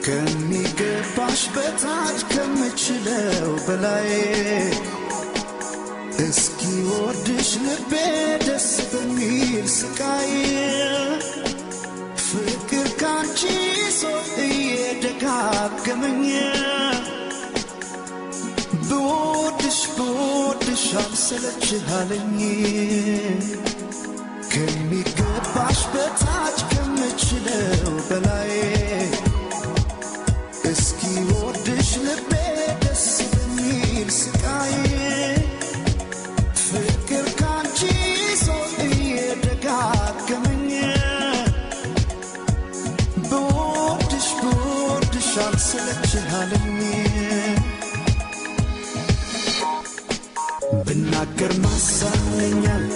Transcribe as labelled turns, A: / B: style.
A: ከሚገባሽ በታች ከምችለው በላይ፣ እስኪ ወድሽ ልቤ ደስ በሚል ስቃይ፣ ፍቅር ካንቺ ሰው እየደጋገመኝ፣ ብወድሽ ብወድሽ አልሰለችሃለኝ። ከሚገባሽ በታች ከምችለው በላይ፣ እስኪ ወድሽ ልቤ ደስ በሚል ስቃይ፣ ፍቅር ካንቺ ሰው እየደጋገመኝ፣ ብወድሽ ብወድሽ አልሰለችሃለኝ። ብናገር ማሳመኛል፣